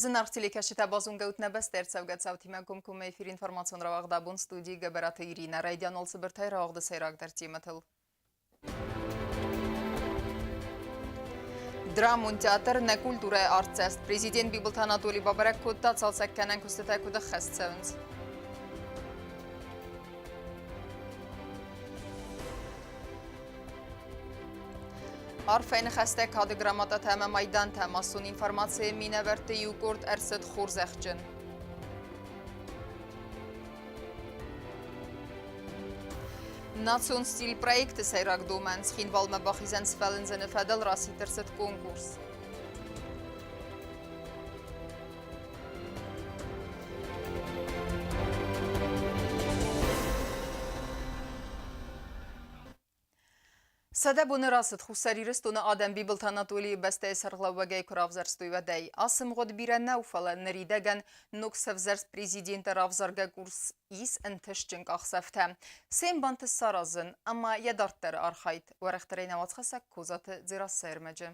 Зынаргъ телекӕсджытӕ, базонгӕ ут нӕ бӕстӕ ӕрцӕугӕ цаутимӕ комкоммӕ эфир информацион рауагъд абон студийы Гӕбӕраты Иринӕ. Райдиан уал цыбыртӕй рауагъды сӕйрагдӕр темӕтыл. Драмон театр нӕ культурӕйы артдзӕст. Президент Бибылты Анатолий бабӕрӕг кодта, цалцӕггӕнӕн куыстытӕ куыд ӕххӕст цӕуынц. Арфӕйы ныхӕстӕ, кады грамотатӕ ӕмӕ майдантӕ, массон информацийы минӕвӕртты иу къорд ӕрцыд хорзӕхджын. Национ стиль проекты сӕйраг домӕн Цхинвалмӕ бахизӕн сфӕлындзыны фӕдыл расидт ӕрцыд конкурс. 100 боны рацыд Хуссар Ирыстоны адӕм Бибылты Анатолийы бӕстӕйы сӕргълӕууӕгӕй куы равзӕрстой, уӕдӕй. Ацы мгъуыд бирӕ нӕу, фӕлӕ ныридӕгӕн ног сӕвзӕрст президенты равзаргӕ курс ис ӕнтыстджын къахдзӕфтӕ. Цы йын бантыст саразын ӕмӕ йӕ дарддӕры архайд, уӕрӕхдӕрӕй нӕ уацхӕссӕг Козаты Дзерассӕ ӕрмӕджы.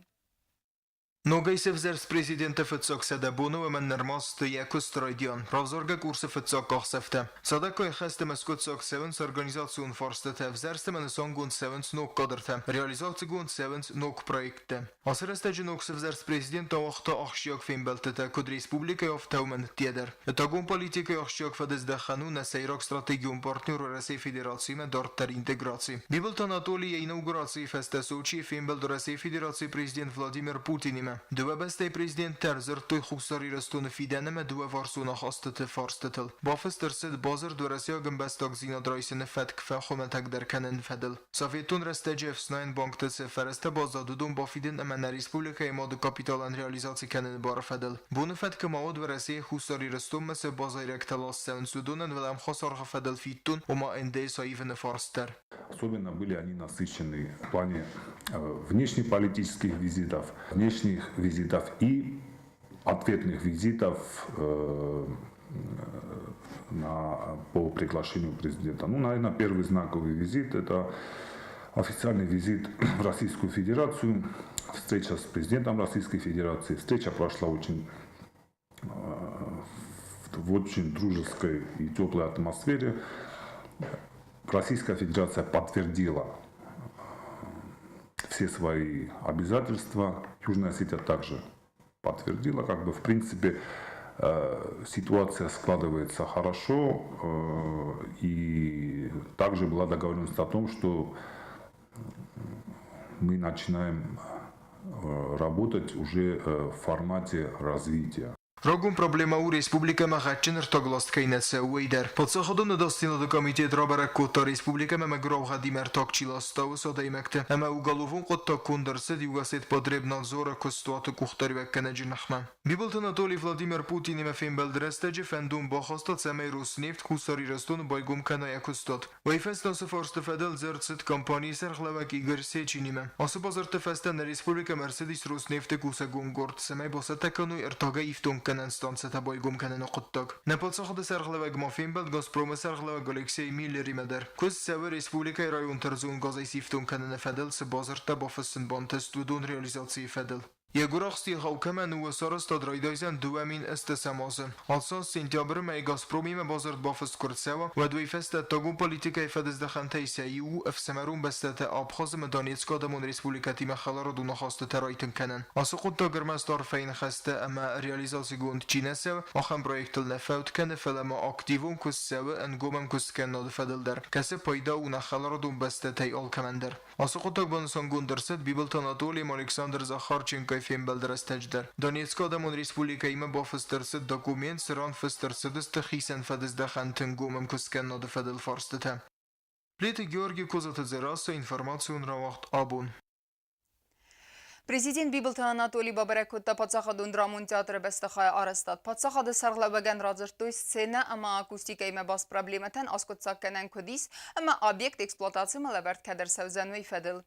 Ногӕй сӕвзӕрст президенты фыццаг 100 боны уымӕн нырма сты йӕ куысты райдиан, равзаргӕ курсы фыццаг къахдзӕфтӕ. Цадӕггай хӕсты ӕмӕ скъуыддзаг цӕуынц организацион фарстатӕ, ӕвзӕрст ӕмӕ нысангонд цӕуынц ног кадртӕ, реализацигонд цӕуынц ног проекттӕ. Ацы рӕстӕджы ног сӕвзӕрст президент ауагъта ахсджиаг фембӕлдтытӕ куыд республикӕйы, афтӕ уымӕн ӕдде дӕр. Ӕддагон политикӕйы ахсджиаг фӕдыздӕхӕн у нӕ сӕйраг стратегион партнер Уӕрӕсейы Федерациимӕ дарддӕр интеграци. Бибылты Анатоли йӕ инаугурацийы фӕстӕ Сочийы фембӕлд Уӕрӕсейы Федерацийы президент Владимир Путинимӕ. Дыууӕ бӕстӕйы президенттӕ ӕрдзырдтой Хуссар Ирыстоны фидӕн ӕмӕ дыууӕварсон ахастыты фарстытыл. Бафыст ӕрцыд бадзырд уӕрӕсейаг ӕмбӕстагдзинад райсыны фӕтк фӕхуымӕтӕгдӕр кӕныны фӕдыл. Советон рӕстӕджы ӕфснайӕн банкты цы фӕрӕзтӕ баззад, уыдон бафидын ӕмӕ нӕ республикӕйы мады капиталӕн реализаци кӕныны бары фӕдыл. Боны фӕткы ма уыд Уӕрӕсейы Хуссар Ирыстонмӕ цы базайрӕгтӕ ласт цӕуынц, уыдонӕн уӕлӕмхас аргъы фӕдыл фиддон, ома НДС аивыны фарст дӕр. Особенно были они насыщены в плане внешнеполитических визитов, внешних визитов и ответных визитов по приглашению президента. Ну, наверное, первый знаковый визит – это официальный визит в Российскую Федерацию, встреча с президентом Российской Федерации. Встреча прошла очень в очень дружеской и теплой атмосфере. Российская Федерация подтвердила все свои обязательства. Южная Осетия также подтвердила. Как бы, в принципе, ситуация складывается хорошо. И также была договоренность о том, что мы начинаем работать уже в формате развития. Рагон проблемӕ у республикӕмӕ гъӕдджын ӕртагласт кӕй нӕ цӕуы, уый дӕр. Паддзахадон ӕдасдзинады комитет рабӕрӕг кодта республикӕмӕ мӕгуыраугъӕдимӕ ӕртаг чи ласта, уыцы адӕймӕгты ӕмӕ уголовон хъуыддаг конд ӕрцыд Югосетпотребнадзоры куыстуаты къухдариуӕггӕнӕджы ныхмӕ. Бибылты Анатолий Владимир Путинимӕ фембӕлды рӕстӕджы фӕндон бахаста, цӕмӕй Роснефть Хуссар Ирыстоны байгом кӕна йӕ куыстуат. Уый фӕстӕ ацы фарсты фӕдыл дзырд цыд компанийы сӕргълӕууӕг Игорь Сечинимӕ. Ацы базӕртты фӕстӕ нӕ республикӕмӕ ӕрцыдис Роснефты кусӕгон къорд, цӕмӕй бацӕттӕ кӕной ӕртагӕй ифтонггӕнӕн станцӕтӕ байгом кӕныны хъуыддаг. Нӕ паддзахады сӕргълӕууӕг ма фембӕлд Газпромы сӕргълӕууӕг Алексей Миллеримӕ дӕр. Куыст цӕуы республикӕйы районты ӕрдзон газӕй сифтонг кӕныны фӕдыл цы бадзырдтӕ бафыссын бантыст, уыдон реализацийы фӕдыл. Йӕ гуырахст егъау кӕмӕн у, уыцы арӕзтад райдайдзӕн 2008 азы. Ацы аз сентябры мӕйы Газпромимӕ бадзырд бафыст куы ӕрцӕуа, уӕд уый фӕстӕ ӕддагон политикӕйы фӕдыздӕхӕнтӕй сӕ иу у ӕфсымӕрон бӕстӕтӕ Абхаз ӕмӕ Донецкы Адӕмон Республикӕтимӕ хӕларадон ахастытӕ райтынг кӕнын. Ацы хъуыддаг ӕрмӕст арфӕйы ныхӕстӕ ӕмӕ реализацигонд чи нӕ цӕуы, ахӕм проекттыл нӕ фӕуд кӕны, фӕлӕ ма активон куыст цӕуы ӕнгом ӕмкуысткӕнынады фӕдыл дӕр, кӕцы пайда у нӕ хӕларадон бӕстӕтӕй алкӕмӕн дӕр. Ацы хъуыддаг банысангонд ӕрцыд Бибылты Анатолий ӕмӕ Александр Захарченкойы фембӕлды рӕстӕджы дӕр. Донецкы Адӕмон Республикӕимӕ бафыст ӕрцыд документ, цыран фыст ӕрцыдысты хицӕн фӕдыздӕхӕнты ӕнгом ӕмкуысткӕнынады фӕдыл фарстытӕ. Плиты Георги, Козаты Дзерассӕ, информацион рауагъд «Абон». Президент Бибылты Анатолий бабӕрӕг кодта паддзахадон драмон театры бӕстыхайы арӕзтад. Паддзахады сӕргълӕууӕгӕн радзырдтой сценӕ ӕмӕ акустикӕимӕ баст проблемӕтӕн аскъуыддзаг кӕнӕн куыд ис ӕмӕ объект эксплуатацимӕ лӕвӕрд кӕд ӕрцӕудзӕн, уый фӕдыл.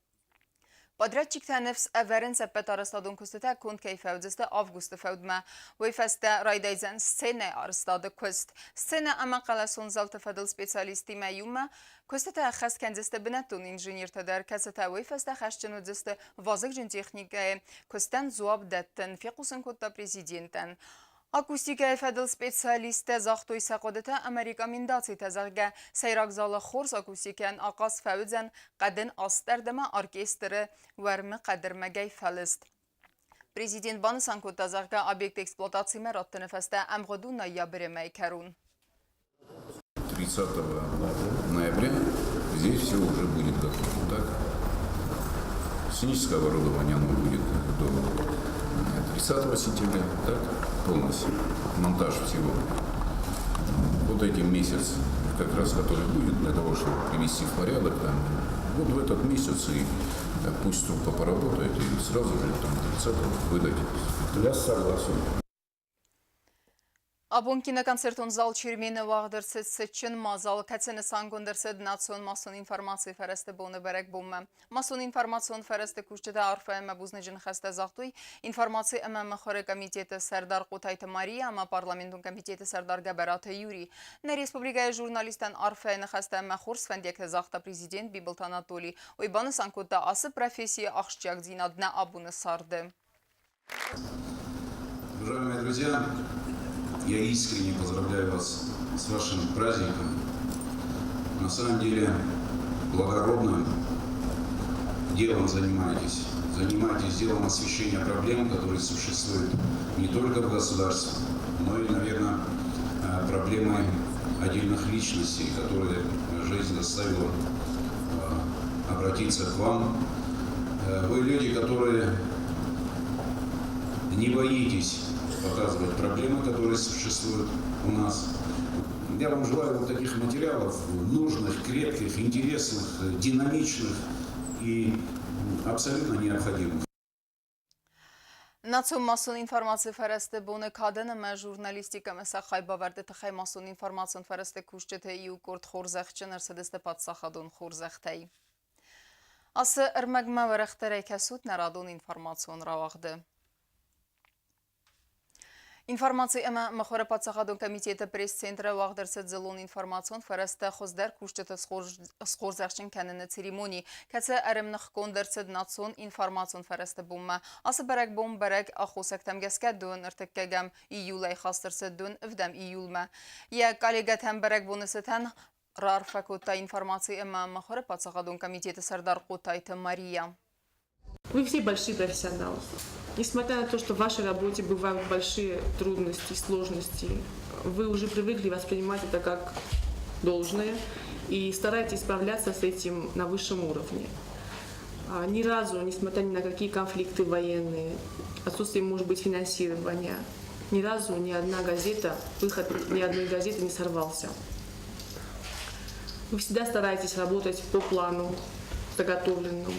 Подрядчиктӕ ныфс ӕвӕрынц ӕппӕт арӕзтадон куыстытӕ конд кӕй фӕуыдзысты августы фӕудмӕ. Уый фӕстӕ райдайдзӕн сценӕйы арӕзтады куыст. Сценӕ ӕмӕ хъӕлӕсон залты фӕдыл специалисттимӕ иумӕ Куыстытӕ ӕххӕст кӕндзысты бынӕттон инженертӕ дӕр, кӕцытӕ уый фӕстӕ хӕсджын уыдзысты вазыгджын техникӕйы куыстӕн дзуапп дӕттын, фехъусын кодта президентӕн. Акустикӕйы фӕдыл специалисттӕ загътой сӕ хъуыдытӕ ӕмӕ рекомендацитӕ, зӕгъгӕ, сӕйраг залы хорз акустикӕйӕн ахъаз фӕуыдзӕн хъӕдын астӕрд ӕмӕ оркестры уӕрмы хъӕдырмӕгӕй фӕлыст. Президент банысан кодта, зӕгъгӕ, объект эксплуатацимӕ раттыны фӕстӕ ӕмгъуыд у ноябры мӕйы кӕрон. 30 ноября здесь все уже будет готово. Так? Сценическое оборудование оно будет до 30 сентября, так? Полностью. Монтаж всего. Вот этим месяц, как раз который будет для того, чтобы привести в порядок, там, вот в этот месяц и пусть труппа поработает и сразу же там 30 выдать. Я согласен. Абон киноконцертон зал Чермены уагъд ӕрцыд цытджын мадзал, кӕцы нысангонд ӕрцыд национ массон информацийы фӕрӕзты боны бӕрӕгбонмӕ. Массон информацион фӕрӕзты кусджытӕ арфӕ ӕмӕ бузныджы ныхӕстӕ загътой информаци ӕмӕ мыхуыры комитеты сӕрдар Хъотайты Мария ӕмӕ парламентон комитеты сӕрдар Гӕбӕраты Юрий. Нӕ республикӕйы журналисттӕн арфӕйы ныхӕстӕ ӕмӕ хорз фӕндиӕгтӕ загъта президент Бибылты Анатолий. Уый банысан кодта, ацы профессийы ахсджиагдзинад нӕ абоны царды. Уважаемые друзья, я искренне поздравляю вас с вашим праздником. На самом деле благородным делом занимаетесь. Занимаетесь делом освещения проблем, которые существуют не только в государстве, но и, наверное, проблемы отдельных личностей, которые жизнь заставила обратиться к вам. Вы люди, которые не боитесь показывать проблемы, которые существуют у нас. Я вам желаю вот таких материалов, нужных, крепких, интересных, динамичных и абсолютно необходимых. Национ массон информацийы фӕрӕзты боны кадӕн ӕмӕ журналистикӕмӕ сӕ хайбавӕрды тыххӕй массон информацион фӕрӕзты кусджыты иу къорд хорзӕхджын ӕрцыдысты паддзахадон хорзӕхтӕй. Ацы ӕрмӕгмӕ уӕрӕхдӕрӕй кӕсут нӕ радон информацион рауагъды. Информаци ӕмӕ мыхуыры паддзахадон комитеты пресс-центры уагъд ӕрцыд дзыллон информацион фӕрӕзтӕ хуыздӕр кусджыты схорзӕхджын кӕныны церемони, кӕцы ӕрӕмныхгонд ӕрцыд национ информацион фӕрӕзты бонмӕ. Ацы бӕрӕгбон бӕрӕг аххосӕгтӕм гӕсгӕ дон ӕртыккӕгӕм июлӕй хаст ӕрцыд дон ӕвдӕм июлмӕ. Йӕ коллегӕтӕм бӕрӕгбоны цытӕн раарфӕ кодта информаци ӕмӕ мыхуыры паддзахадон комитеты сӕрдар Хъотайты Мария. Вы все большие профессионалы. Несмотря на то, что в вашей работе бывают большие трудности, сложности, вы уже привыкли воспринимать это как должное и стараетесь справляться с этим на высшем уровне. Ни разу, несмотря ни на какие конфликты военные, отсутствие, может быть, финансирования, ни разу ни одна газета, выход ни одной газеты не сорвался. Вы всегда стараетесь работать по плану заготовленному.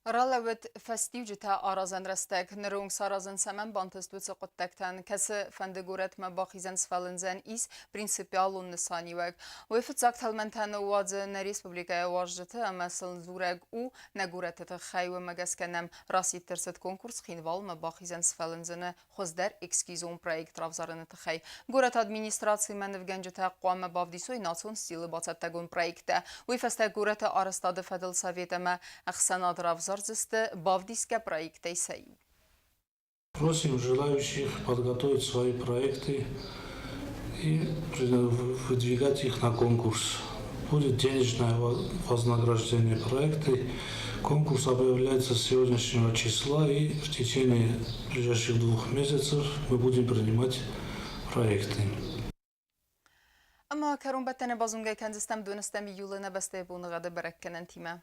Ралӕууыд фӕстиуджытӕ аразӕн рӕстӕг. Ныронг саразын цӕмӕн бантыст уыцы хъуыддӕгтӕн, кӕцы фӕнды горӕтмӕ бахизӕн сфӕлындзӕн ис принципиалон нысаниуӕг. Уый фыццаг тӕлмӕнтӕ ныууадзы нӕ республикӕйы уазджыты ӕмӕ сыл дзурӕг у нӕ горӕты тыххӕй. Уымӕ гӕсгӕ нӕм расидт ӕрцыд конкурс Цхинвалмӕ бахизӕн сфӕлындзыны хуыздӕр эскизон проект равзарыны тыххӕй. Горӕты администрацимӕ нывгӕнджытӕ хъуамӕ бавдисой национ стилы бацӕттӕгонд проекттӕ. Уый фӕстӕ горӕты арӕзтады фӕдыл совет ӕмӕ ӕхсӕнад равзардзысты бавдисгӕ проекттӕй сӕ иу. Просим желающих подготовить свои проекты и выдвигать их на конкурс. Будет денежное вознаграждение проекта. Конкурс объявляется с сегодняшнего числа, и в течение ближайших 2 месяцев мы будем принимать проекты. Ӕмӕ кӕронбӕттӕны базонгӕ кӕндзыстӕм дыууынӕстӕм июлы нӕ бӕстӕйы боныгъӕды бӕрӕггӕнӕнтимӕ.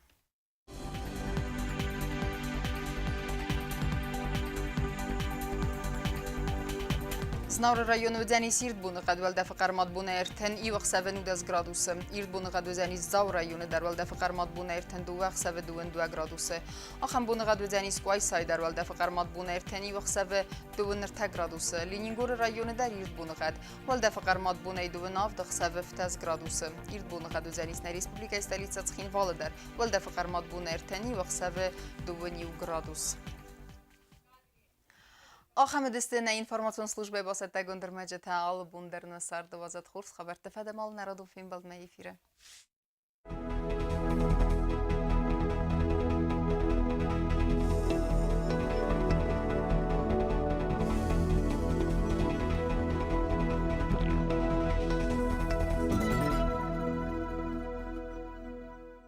Знауыры районы уыдзӕнис ирд боныхъӕд, уӕлдӕфы хъӕрмад бонӕй 31 ӕхсӕвы 19 градусы. Ирд боныхъӕд уыдзӕнис Дзауы районы дӕр, уӕлдӕфы хъӕрмад бонӕй 32 ӕхсӕвы 22 градусы. Ахӕм боныгъӕд уыдзӕнис Къуайсайы дӕр, уӕлдӕфы хъӕрмад бонӕй 31 ӕхсӕвы 23 градусы. Ленингоры районы дӕр ирд боныгъӕд, уӕлдӕфы хъӕрмад бонӕй 27 ӕхсӕвы 17 градусы. Ирд боныгъӕд уыдзӕнис нӕ республикӕйы столицӕ Цхинвалы дӕр, уӕлдӕфы хъӕрмад бонӕй 31 ӕхсӕвы 21 градус. Ахӕм уыдысты нӕ информацион службӕйы бацӕттӕгонд ӕрмӕджытӕ. Алы бон дӕр нӕ царды уадзӕд хорз хабӕртты фӕдӕмал нӕ радон фембӕлдмӕ эфиры.